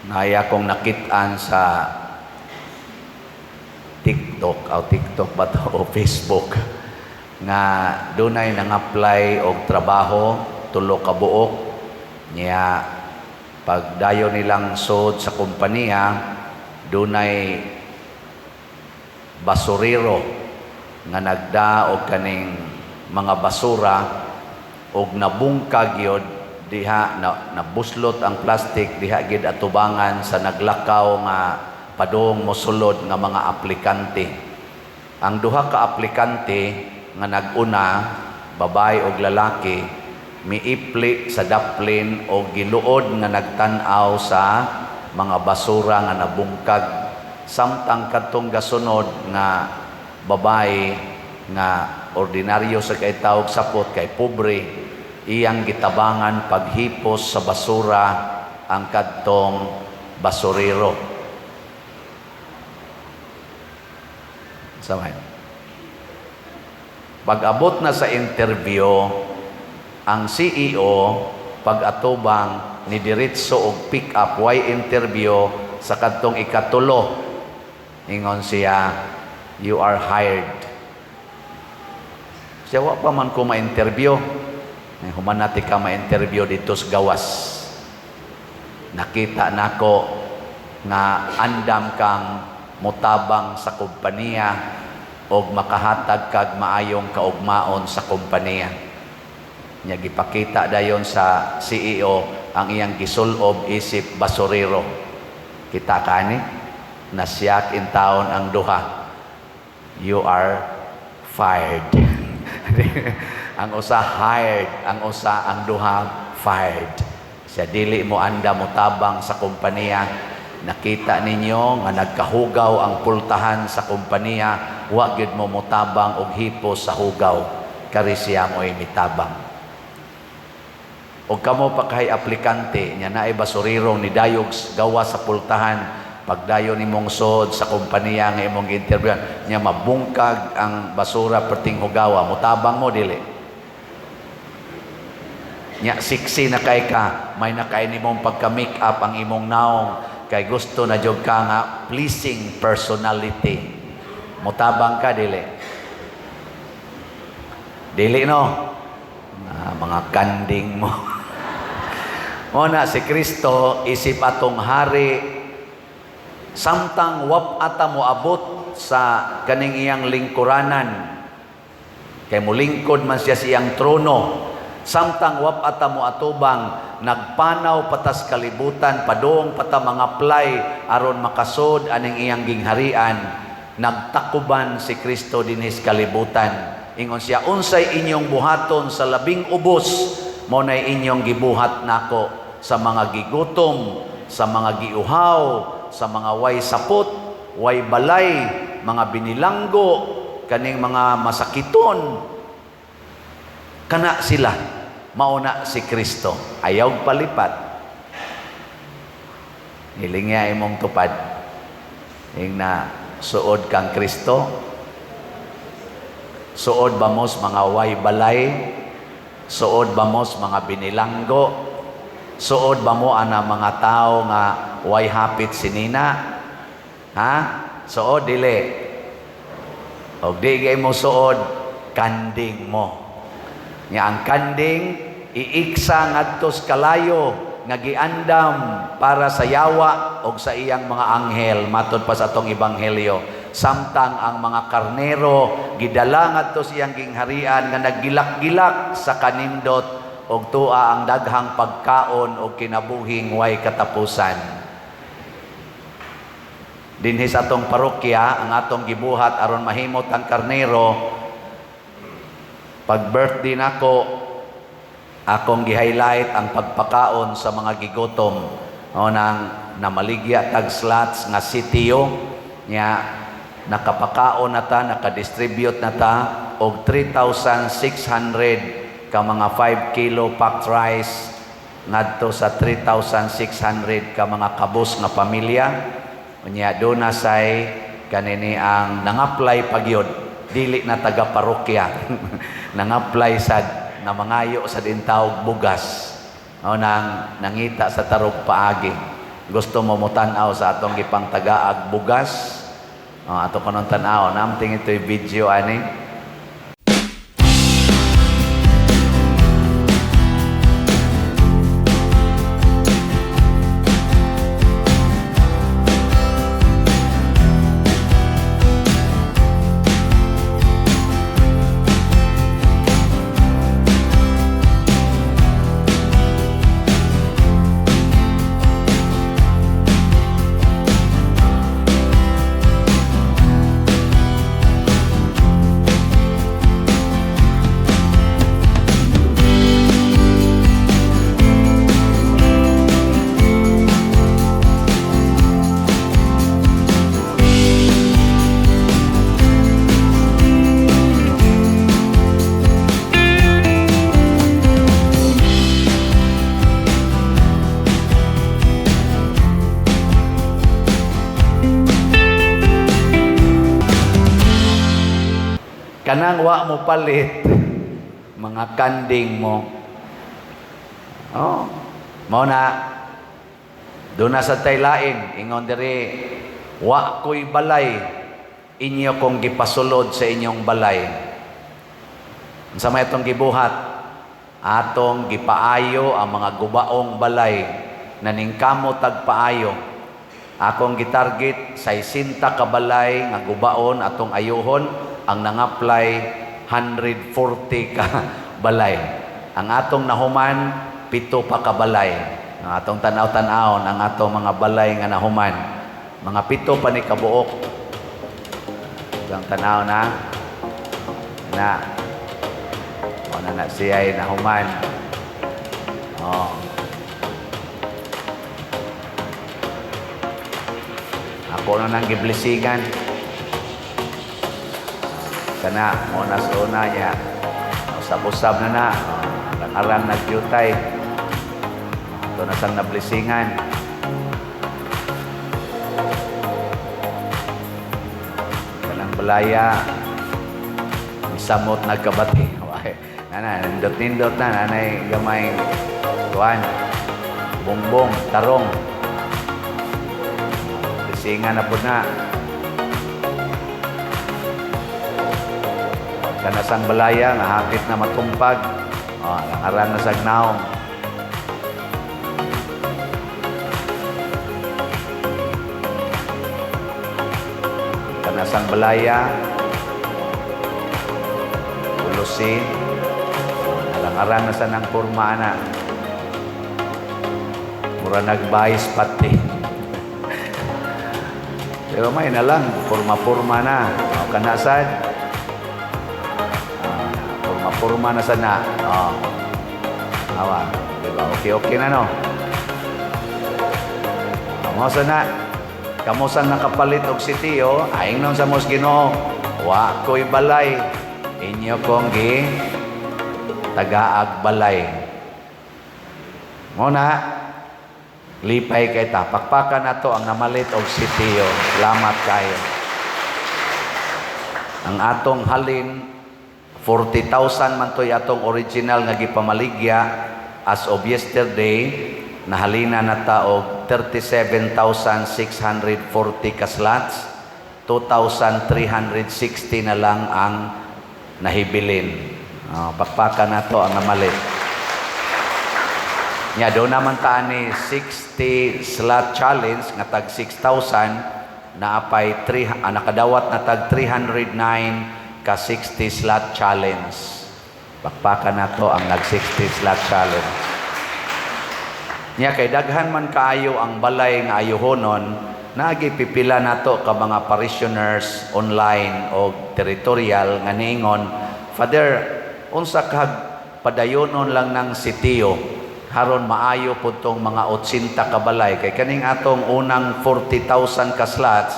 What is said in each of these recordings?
Naay akong nakitaan sa TikTok, o TikTok ba to, o Facebook, nga dunay nang-apply og trabaho, tulo ka buok niya. Pagdayon nilang sud sa kompanya, dunay basurero nga nagda og kaning mga basura og nabungkag yun diha na, nabuslot ang plastic diha gid atubangan sa naglakaw nga padung mosulod nga mga aplikante. Ang duha ka aplikante nga nag-una, babae og lalaki, miipli sa daplin og giluod nga nagtan-aw sa mga basura nga nabungkag, samtang kadtong gasunod nga babae nga ordinaryo sa kay tawag sapot kay pobre, iyang gitabangan paghipos sa basura ang kadtong basurero. Samay. Pag-abot na sa interview, ang CEO pag-atubang ni diretso og pick up, way interview sa kadtong ikatulo. Ingon siya, "You are hired." Siya, "Wa pa man ko ma-interview." "Ay, human na tika ma-interview dito sa gawas. Nakita nako nga andam kang mutabang sa kompanya og makahatag kag maayong kaugmaon sa kompanya." Nya gipakita dayon sa CEO ang iyang gisulob isip basurero. Kita kani nasiyak in taon ang duha. "You are fired." Ang usa hired, ang usa, ang duha, fired. Siya, "Dili mo andam motabang sa kompanya. Nakita ninyo nga nagkahugaw ang pultahan sa kompanya, wa gyud mo motabang og hipos sa hugaw. Kari siya mo'y mitabang." Og kamo pa kay aplikante, nya naay basurero ni dayog gawa sa pultahan, pagdayon nimong sod sa kompanya nga imong gi-interviewan, nya mabungkag ang basura perting hugawa, mutabang mo, dili? Nya sexy na kay ka, may na kay nimong pagka make up ang imong naong kay gusto na jud ka nga pleasing personality. Mutabang ka, dili? Dili, no? Ah, mga kanding mo. Mo na si Kristo isip atong hari, samtang wa pa ta moabot sa kaning iyang lingkuranan, kay mulingkod man siya sa iyang trono, samtang wa pa ta moatubang, nagpanaw pa tas kalibutan, padung pa ta mga-apply aron makasud aning iyang gingharian, nagtakuban si Kristo dinhi sa kalibutan. Ingon siya, "Unsay inyong buhaton sa labing ubos, mo nay inyong gibuhat nako sa mga gigutom, sa mga giuhaw, sa mga way sapot, way balay, mga binilanggo, kaning mga masakiton." Kana sila, mauna si Kristo. Ayaw palipat. Hilingya imong tupad. Ing na suod kang Kristo. Suod ba mo sa mga way balay? Suod ba mo sa mga binilanggo? Suod ba mo ana mga tao nga way hapit sinina? Ha? Suod, dili? Og di kay mo suod, kanding mo. Nga ang kanding iiksa ngadto sa kalayo nga giandam para sa yawa og sa iyang mga anghel, matod pa sa atong ebanghelyo, samtang ang mga karnero gidala ngadto sa iyang gingharian nga naggilak-gilak sa kanindot og tua ang daghang pagkaon og kinabuhing way katapusan. Dinhi sa atong parokya, ang atong gibuhat aron mahimot ang karnero, pag birthday nako, akong gi-highlight ang pagpakaon sa mga gigutom o nang namaligya tag slots nga sitio nya nakapakaon na ta, nakadistribute na ta og 3,600 ka mga 5 kilo packed rice ngadto sa 3,600 ka mga kabus nga pamilya. Unya doon na say kanini ang nang-apply pagyod, dili na taga parokya, nang-apply sad na mangayo sa dintawog bugas o nang nangita sa tarog paagi. Gusto mo motan-aw sa atong gipangtagaag bugas. Oh, ato kunon tan-aw. Namting ito'y video ani. Kanang wa mo palit, mga kanding mo. Oh, mao na doon na sa taylain, ingon diri, wa ko'y balay, inyo kong gipasulod sa inyong balay. Unsa may atong gibuhat? Atong gipaayo ang mga gubaong balay naningkamot tag paayo. Akong gitarget 60 ka balay nga gubaon atong ayuhon, ang nang-apply 140 ka balay. Ang atong nahuman 7 pa ka balay. Ang atong tan-aw-tan-awon ang atong mga balay nga nahuman, mga 7 pa ni kabuok. Ang tanaw na na o na na siya ay nahuman. Oh. Ako na nang giblesigan. Kana, mo na sa una niya. Usab-usab na na. Arang-arang nagyutay. Ito na sang nablesingan. Kanang balaya. Misamot nagkabati. Nana, nindot-nindot na. Nanay gamay. Kuan. Bongbong, tarong. Blesingan na po na. Kanasang balaya, nga hapit na matumpag. Oh, arang na sa naong. Kanasang balaya, ulusi, arang-arang na sa nang kurma na. Mura nagbayis pati. Pero may na lang, purma-purma na. O, kanasad. Purma-purma na sana. O. Awa, diba? Okay-okay na, no? Amo sana. Kamusang nakapalit og sitiyo, aing nun sa mos Ginoo, wa ko'y balay, inyo kong gi tagaag balay. Muna, lipay kay ta. Pakpakan nato ang namalit og sitiyo. Salamat kayo. Ang atong halin, 40,000 man to'y atong original nga gipamaligya as of yesterday, nahalina na ta og 37,640 ka slots, 2,360 na lang ang nahibilin. Oh, pakpakan nato ang namalit. Nya do naman ta ni 60 slot challenge nga tag 6,000 naapay three, nakadawat na tag 309 ka 60 slot challenge. Pakpakan nato ang nag 60 slot challenge. Nya kay daghan man kaayo ang balay nga ayuhonon, naagi pipila nato ka mga parishioners online o territorial nga niingon, Father, unsa kag padayonon lang ng sitiyo haron maayo pud tong mga 80 ka balay kay kaning atong unang 40,000 ka slots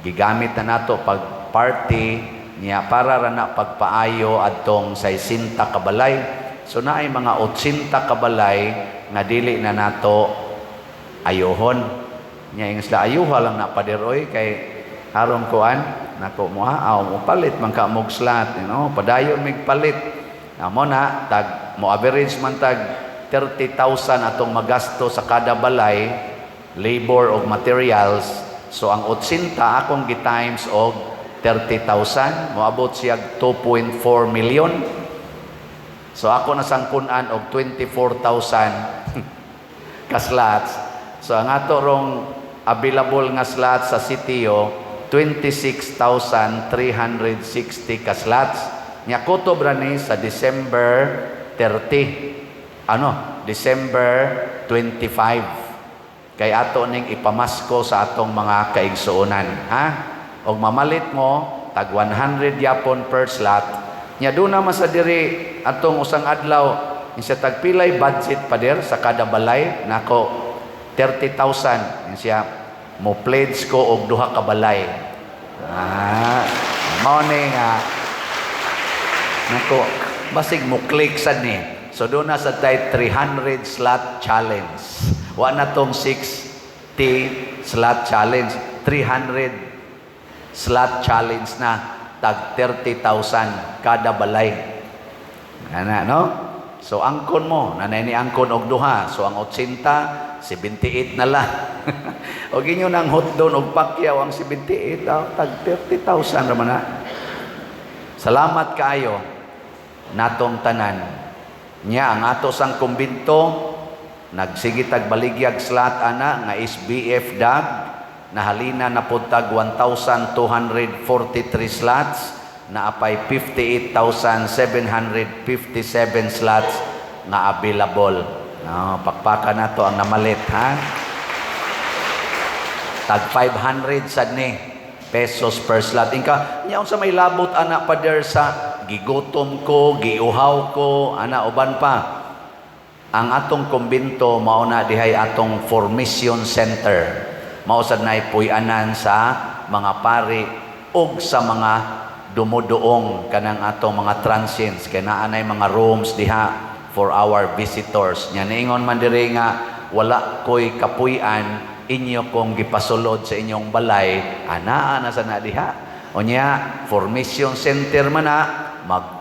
gigamit na nato pag party niya para ra na pagpaayo adtong 60 ka balay. So naay mga 80 ka balay nga dili na nato ayuhon. Nya ingon sila, ayuha lang na pader oy kay aron kuan nako mo ha, aw mo palit man ka mog slot, padayon mig palit. Amo na tag mo average man tag 30,000 atong magasto sa kada balay. Labor og materials. So ang 80 akong gi-times og 30,000, moabot siya 2.4 million. So ako na sang punan og 24,000 ka slots. So ang ato rong available nga slots sa sitio, 26,360 ka slots. Nya kutob ra ni sa December 30. Ano? December 25. Kay ato ning ipamasko sa atong mga kaigsuonan, ha? Og mamalit mo tag 100 yapon per slot. Nya duna man sa diri atong usang adlaw insa, tagpilay budget, pader, sa kada balay? Nako, 30,000. Siya mo pledge ko og duha ka balay. Ah, mao ni nga nako basig mo click sad ni. So duna sa tay 300 slot challenge. Wa na tong 60 slot challenge, 300 slot challenge na, tag 30,000 kada balay. Ana, no? So angkon mo, nanay ni angkon og duha. So ang 80, 78 na lang. Og inyo nang hotdon og Pacquiao ang 78, ah, tag 30,000 ra man na. Salamat kaayo natong tanan. Nya ang ato sang kumbinto nagsige tag baligyag slot ana nga SBF DAG, nahalina na pud tag 1,243 slots, naapay 58,757 slots nga available. No, pakpaka nato ang namalit, ha. Tag 500 sad ni pesos per slot. Inka, nya unsa may labot ana, pader, sa gigutom ko, giuhaw ko, ana uban pa? Ang atong kumbinto mao na dihay atong formation center. Mao sad nay puy-anan sa mga pari ug sa mga dumuduong, kanang atong mga transients, kay naa nay mga rooms diha for our visitors. Nya niingon man diri nga wala ko'y kapuy-an, inyo kong gipasulod sa inyong balay, anaa na sa na diha. Unya, formation center man na, mag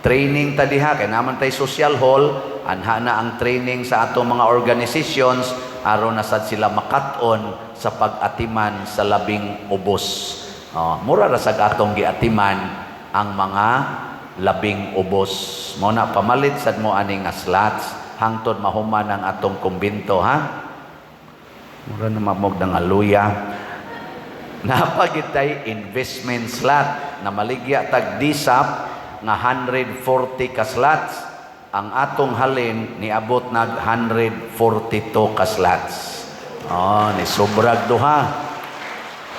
training ta diha kay naman tay social hall, anha na ang training sa atong mga organizations aron na sad sila makat-on sa pag-atiman sa labing ubos. Oh, mura ra sad atong giatiman ang mga labing ubos. Mo na pamalit sad mo ani nga slots hangtod mahuman ang atong kumbinto, ha. Mura na mamog ng aluya. Napagitay investment slot na maligya tag DSAP nga 140 ka slots. Ang atong halin niabot nag 142 ka slots. Oh, ni sobrag duha.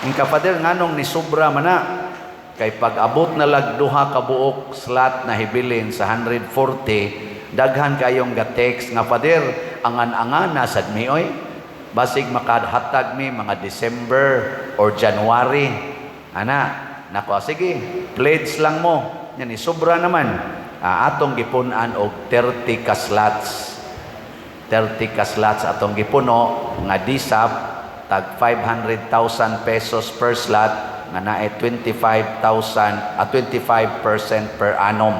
Inka, "Father, nganong ni sobra man na?" Kay pag abot na lag duha ka buok slot na hibilin sa 140, daghan kayong ga-text nga, "Father, angan-angan na sad mi oy. Basig makahatag mi mga December or January." Ana, nako, sige, pledge lang mo. Yan, ni sobra naman. Ah, atong gipunan og 30 ka slots. 30 ka slots atong gipuno nga DSAP, tag 500,000 pesos per slot nga naay 25,000 at 25% per annum.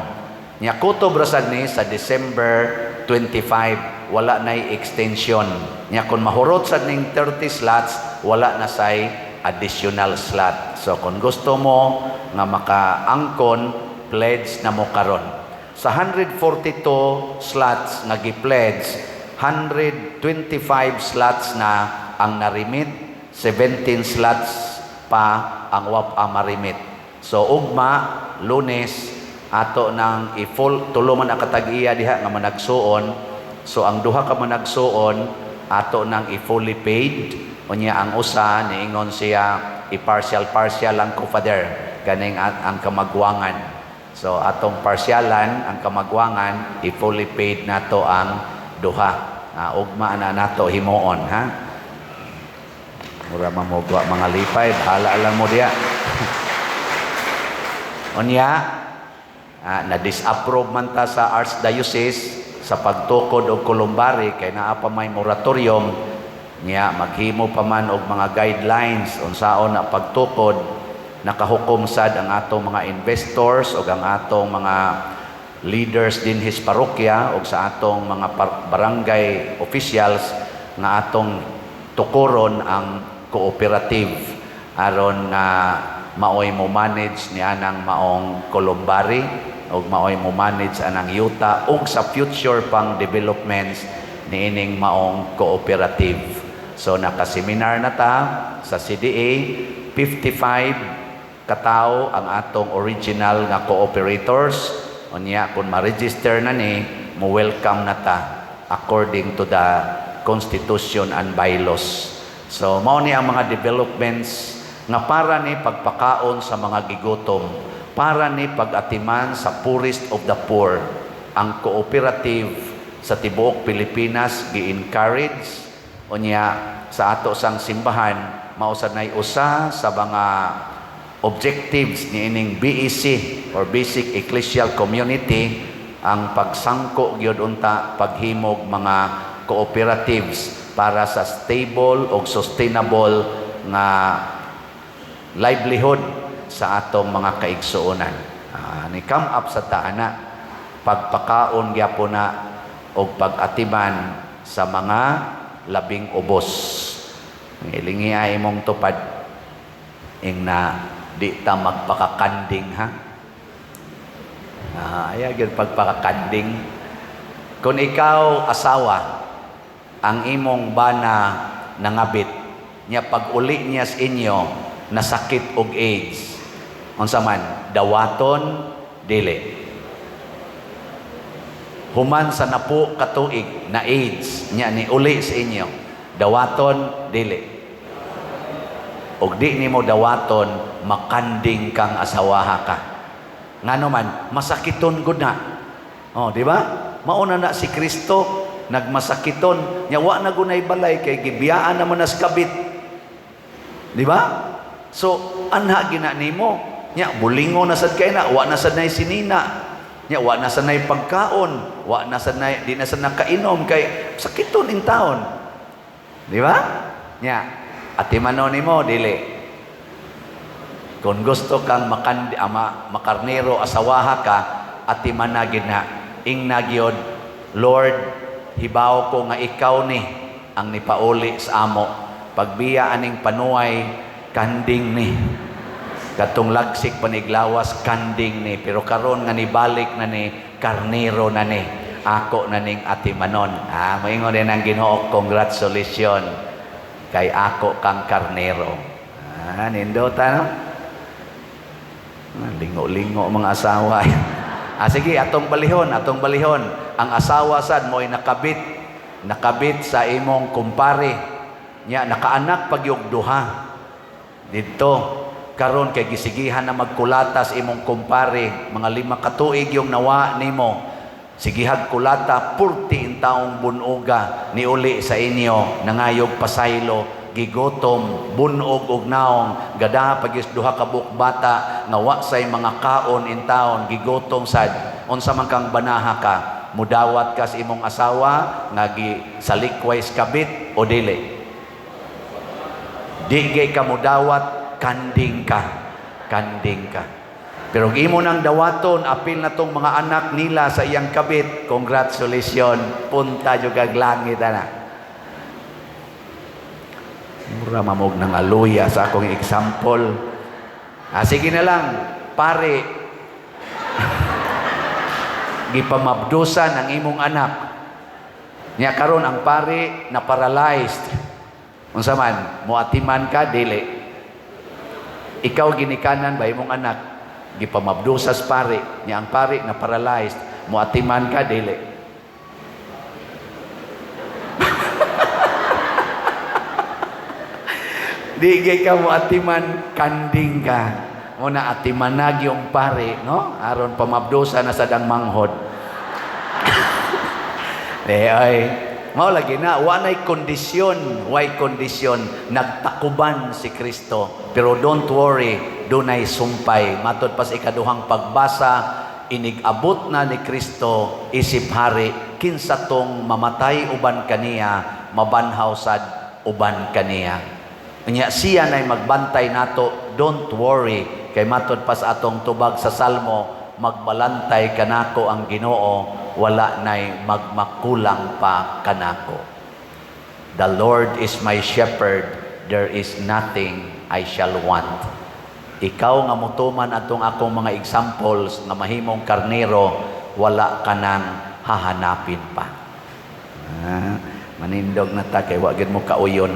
Nya kutob ra sad ni sa December 25, wala nay extension. Nya kung mahurot sad ning 30 slots, wala na say additional slot. So kung gusto mo nga makaangkon, pledge na mo karon. Sa 142 slots nga gi-pledge, 125 slots na ang narimit, 17 slots pa ang wa pa marimit. So ugma, Lunes, ato nang i-full, tulo man ang katag-iya diha nga managsuon. So ang duha ka managsuon ato nang i-fully paid. Unya ang usa niingon siya, i-partial partial lang ko, Father, ganing ang kamagwangan. So atong parsialan ang kamagwangan, i-fully paid nato ang duha. Ah, ugma na nato himuon, ha. Mura mamugwa mga lipay, bahala lang mo diya. Unya, na-disapprove man ta sa Archdiocese sa pagtukod og columbary kay naa pa may moratorium. Niya maghimo pa man og mga guidelines unsaon na pagtukod. Nakahukom sad ang atong mga investors ug ang atong mga leaders dinhi sa parokya ug sa atong mga barangay officials nga atong tukuron ang cooperative aron nga maoy mo manage ni anang maong columbary ug maoy mo manage anang yuta ug sa future pang developments niining maong cooperative. So naka-seminar na ta sa CDA, 55 katao ang atong original nga cooperators. Unya kung ma-register na ni, mo welcome na ta according to the constitution and bylaws. So mao ni ang mga developments nga para ni pagpakaon sa mga gigutom, para ni pag-atiman sa poorest of the poor. Ang cooperative sa tibuok Pilipinas gi-encourage. Unya sa ato sang simbahan, mao sad nay usa sa mga objectives niining BEC or Basic Ecclesial Community, ang pagsangko gyud unta paghimog mga cooperatives para sa stable o sustainable nga livelihood sa atong mga kaigsuonan. Ni come up sa taana pagpakaon gyapon na og pag-atiman sa mga labing ubos. Ilingi ay imong tupad ing na di ta magpakakanding, ha. Ayaw gyud pagpakakanding. Kung ikaw asawa, ang imong bana nangabit, niya pag uli niya sa inyo, nasakit og AIDS. Unsa man, dawaton, dili? Human sa napo katuig na AIDS, niya ni uli sa inyo, dawaton, dili? Og di nimo dawaton, makanding kang asawaha ka. Ngano man, masakiton gud na. Oh, di ba? Mauna na si Kristo nagmasakiton, nya wa na gunay balay kay gibiyaan naman nas kabit. Di ba? So, anha gina nimo. Nya bulingo na sad kay na, wa na sad nay sinina. Nya wa na sad nay pagkaon, wa na sad nay, di na sad nakainom kay sakiton in taon. Di ba? Nya atimanon nimo, dili? Kung gusto kang makandi, ama, makarnero asawaha ka, atiman na gid na. Ingna gyud, "Lord, hibaw ko nga ikaw ni ang nipauli sa amo. Pagbiya aning panuay, kanding ni. Katong lagsik paniglawas, kanding ni. Pero karon nga nibalik na ni, karnero na ni. Ako na ning atimanon." Ah, moingon din ang Ginoo, "Congratulations kay ako kang karnero." Ah, nindota, no? Ah, lingo-lingo mga asawa. Ah, sige, atong balihon, atong balihon. Ang asawa sad mo'y nakabit, nakabit sa imong kumpare. Nya nakaanak pagyug duha. Didto karon kay gisigihan na magkulatas imong kumpare, mga 5 ka tuig yung nawa nimo. Sigihag kulata, purti in taong bunuga niuli sa inyo, nangayog pasaylo, gigotom, bunog og naong, gadaha pagyus duha ka buok bata nga wa say mga kaon in taon, gigotom sad. Unsa man kang banaha ka? Mudawat ka sa imong asawa nga gi salikway sa kabit o dili? Di gay ka mudawat, kanding ka. Kanding ka. Pero kung imo nang dawaton, apil na tong mga anak nila sa iyang kabit, congratulations, punta jud kag langit ana. Mura mamog ng aluya sa akong example. Ah, sige na lang, pare. Gipamabdusan ang imong anak. Nya karon ang pare na paralyzed. Unsa man, moatiman ka, dili? Ikaw ginikanan ba imong anak, gipamabdusas pare, nya ang pare na paralyzed, moatiman ka, dili? Di gay ka mo atiman, kanding ka. Muna atimanag yung pare, no? Aron pamabdusa na sa dang manghod. Eh, ay, mao lagi na, wa nay kondisyon, way kondisyon, nagtakuban si Kristo. Pero don't worry, dunay sumpay. Matod pa sa ikaduhang pagbasa, inig-abot na ni Kristo isip hari, kinsa tong mamatay uban kaniya, mabanhaw sad uban kaniya. Unya siya nay magbantay nato, don't worry, kay matod pa sa atong tubag sa Salmo, magbalantay kanako ang Ginoo, wala nay magmakulang pa kanako. "The Lord is my shepherd, there is nothing I shall want." Ikaw nga mutuman atong akong mga examples nga mahimong karnero, wala ka nang hahanapin pa. Ah, manindog na ta kay wa gid mo kauyon.